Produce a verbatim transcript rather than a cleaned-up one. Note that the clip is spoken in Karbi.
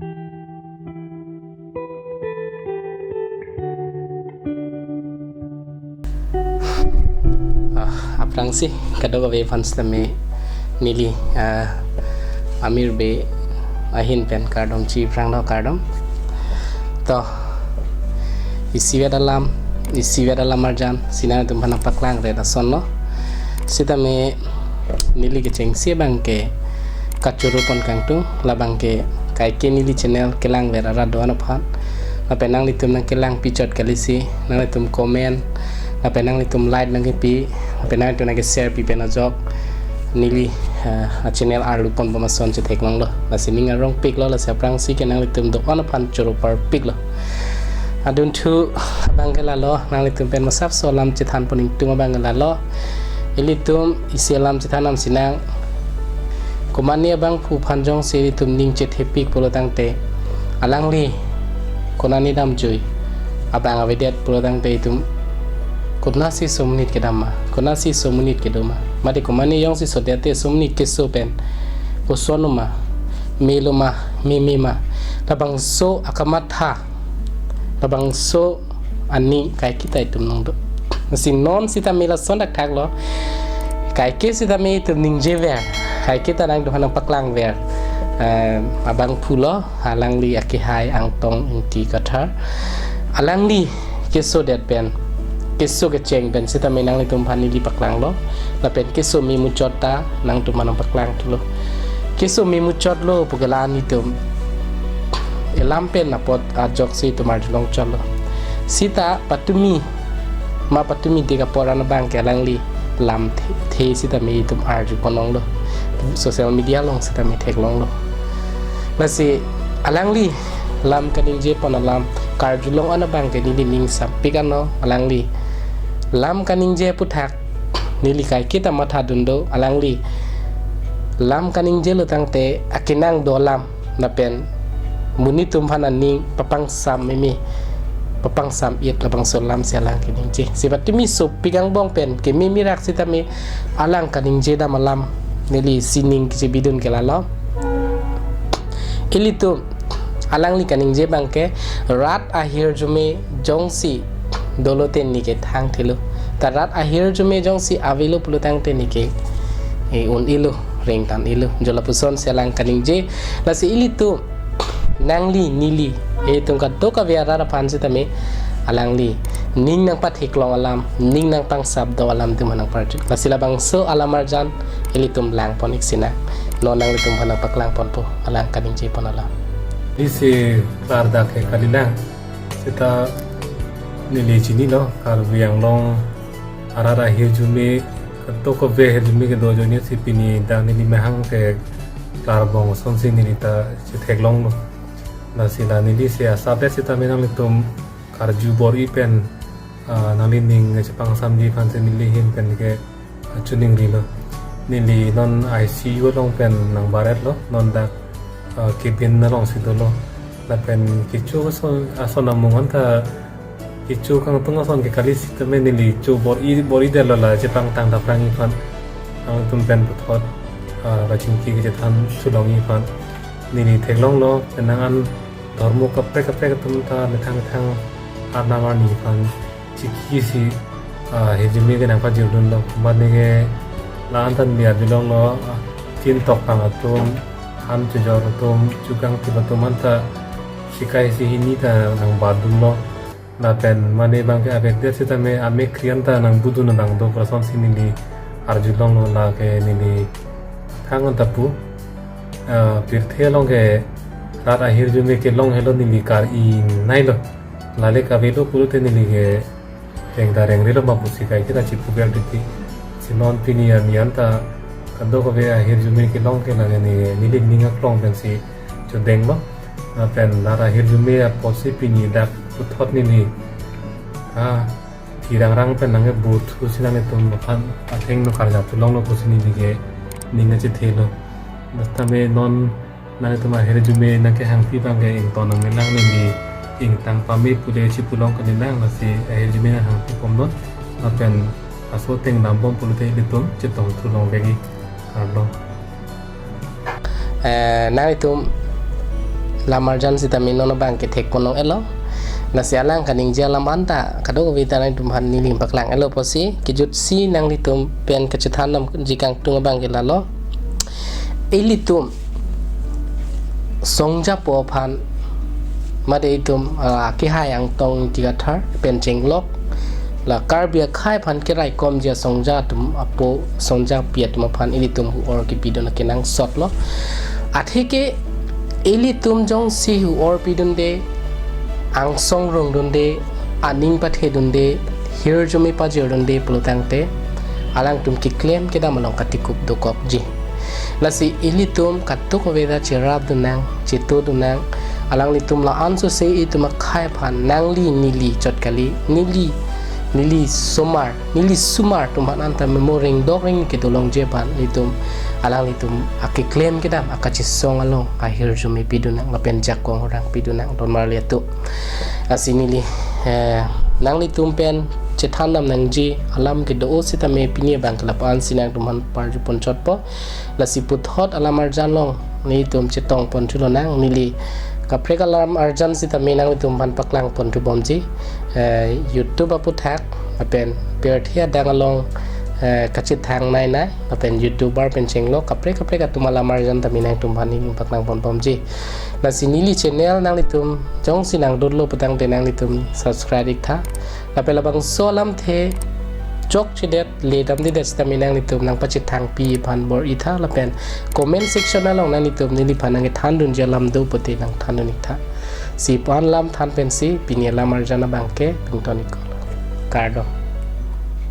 Ah, aphrangsi kadokave aphan sitame neli, ah, Amir Bey ahin pen kardom chiphranglo, kardom. To, isivet alam, isivet alam arjan si nangtum aphan nangpaklangret asonlo. Sitame neli kechengsi abangke kachoro pon kangtung, labangke kaike neli channel kelangver arat do-an aphan. Lapen nanglitum nangkelang pichot kalisi, nanglitum comment, lapen nanglitum like nangkepi, lapen nanglitum nangke-share pi pen ajok neli, eh, a channel arlu ponbom ason chetheklonglo. Lasi ning arongpiklo, lasi aphrangsi ke nanglitum do-an aphan choro parpiklo. Adunthu abangke lalo, nanglitum pen masapso alam chethan pon ingtung abangke lalo. Ilitum isi alam chethan nam sinang. Komane abangphu aphan jongsi ilitum ning chethepik pulo tangte, alangli konane damjui abang avedet pulo tangte itum konatsi somonit kedam ma, konatsi somonit kedo ma. Mate komane jongsi sodet te somonit keso pen koson ma, melo ma, meme ma, labangso akamatha, labangso aning kaiketa itum nangdo. Si non sitame lason thakthaklo. Kaike sitame itum ningjever, kaiketa nangtum aphan nangpaklangver, eh, abangphulo, alangli akehai Angtong Ingti Kathar. Alangli kesodet pen, keso kecheng pen sitame nanglitum aphan neli paklanglo. Lapen keso me muchot ta nangtum aphan nangpaklangthulo. Keso me muchotlo pu ke la-an itum elam pen apot ajoksi itum arjulong chotlo. Sita patumi, ma patumi dik apor an abangke alangli lam the, the sitame itum arju ponlonglo. Social media along sitame theklonglo. Lasi alangli lam kaningje pon alam karjulong an abangke neli ning sampik ano, alangli lam kaningje aputhak neli kaiketa mathadun do, alangli lam kaningjelo tangte akenang do alam lapen monit atum aphan aning papangsam meme, papangsam-et labangso alam si alang kaningje. Si patumi sopik angbong pen kememe rak sitame alang kaningje dam alam neli sining kachebidun ke lalo. Ilitum alangli kaningje abangke rat ahirjume jongsi dolo te neke thangthelo. Ta rat ahirjume jongsi avelo pulo tangte neke, eh, un-elo, ringtan-elo. Jo lapuson si alang kaningje. Lasi ilitum nangli neli, eh, itum kadokave arat aphan sitame alangli ning nangpatheklong alam, ning nangpangsap do alam itum aphan nangparju. Lasi labangso alam arjan ilitum lang pon-ik sinang. Non nanglitum aphan nangpaklang ponpo alang kaningje pon alam. Isi klardak ke kalilang. Seta neli chinilo, Karbi Anglong arat ahirjume, kadokave ahirjume kedo ajoine si pini dak neli mahang ke klarbong asonsi neli ta chetheklonglo. Lasi la neli si asapdet sitame nanglitum karju bor-i pen, ah, nanglining chepangsamji aphan si neli ahin pen ke, ah, chuningrilo. Neli non I C U along pen nangbaretlo, non dak, ah, cabin alongsi dolo. Lapen kecho ason, ason amung anta kecho kangtung ason ke kali sitame neli cho bor-i, bor-idetlo la chepangtang dapprangji aphan. Nangtum pen puthot, ah, kachingki kachethan thulongji aphan. Neli theklonglo, penang an dhormo kaprek kaprek atum ta methang methang arnam arni aphan chikisi, ah, ahirjume ke nangpajirdunlo. Mane ke la-an ta neli arjulonglo, ah, tin tokpang atum, han chojor atum, chukangtip atum anta sikai isi hini ta nangbadunlo. Lapen mane abangke avedetsi tame amek kri-an ta nangbudun abang do pu asonsi neli arjulonglo, lake neli thang anta pu, ah, pirthe along ke rat ahirjume kelong helo neli kar-i nailo. Lale kavelo pulote neli ke reng ta rengrelo ma pusi kaiketa chipuver titi. Si non pini arni anta kadokave ahirjume kelong ke lake ne, neli ning aklong pensi chodenglo. Lapen rat ahirjume apotsi pini dak puthot neli, ah, thirangrang pen nangkebur thusi nanglitum aphan athengno karjap thulonglo pusi neli ke ning kachethelo. Sitame non nanglitum ahirjume nangkehangpi abangke ington nangmelang, neli ingtang pame pule chipulong kalilang, lasi ahirjume nanghangpi bomnon. Lapen aso ateng dambom pulote ilitum chetong thulong lagi. Kardom. Eh, nanglitum Lam arjan sitame non abang ke thek ponlong-etlo. Lasi alang kaningje alam anta kadokave ta nangtumphan neli paklang-etlo pusi, kejutsi nanglitum pen kachethan damji kangtung abang ke lalo. Ilitum songjapo aphan mate itum, ah, kehai angtong tigathar pen chenglok, la Karbi akhei aphan keraikomji asongja atum apo, songjapi atum aphan ilitum hu-or kepidun akenangsotlo. Atheke ilitum jongsi hu-or pidunde, angsong rongdunde, aning pathedunde, hirjume pajirdunde pulotangte, alangtum keklem kedam along katikup dokokji. Lasi ilitum kadokave ta cherapdun nang, chetodun nang, alanglitum la-an sose itum akhei aphan nangli neli chot kali, neli neli somar, neli somar atum aphan anta memo ringdok ring kedolongji aphan itum alanglitum akeklem kedam akachesong along ahirjume pidun nang lapen jakong orang pidun nang don marli atum. Lasi neli, eh, nanglitum pen chethan dam nangji alam kedo sitame pini abang ke lapu-an si nangtumphan parju ponchotpo. Lasi puthot alam arjan along nelitum chetong ponthulo nang, neli kaprek alam arjan sitame nanglitum aphan paklang ponthu bomji. Eh, YouTube aputhak lapen pirthe adang along, eh, kachethang nai nai lapen YouTuber pen chenglok kaprek kaprek atum alam arjan tame nangtumphan neli paklang pon bomji. Lasi neli channel nanglitum jongsi nangdotlo pulotangte nanglitum subscribe iktha. Lapen labangso alamthe chokchedet le damdedet sitame nanglitum nangpachethangpi aphan bor-itha lapen comment section along nanglitum neliphan nangkethandunji alam do pulote nangthandun iktha. Si pu-an lam than pensi pini alam arjan abang ke pington iklo. Kardom.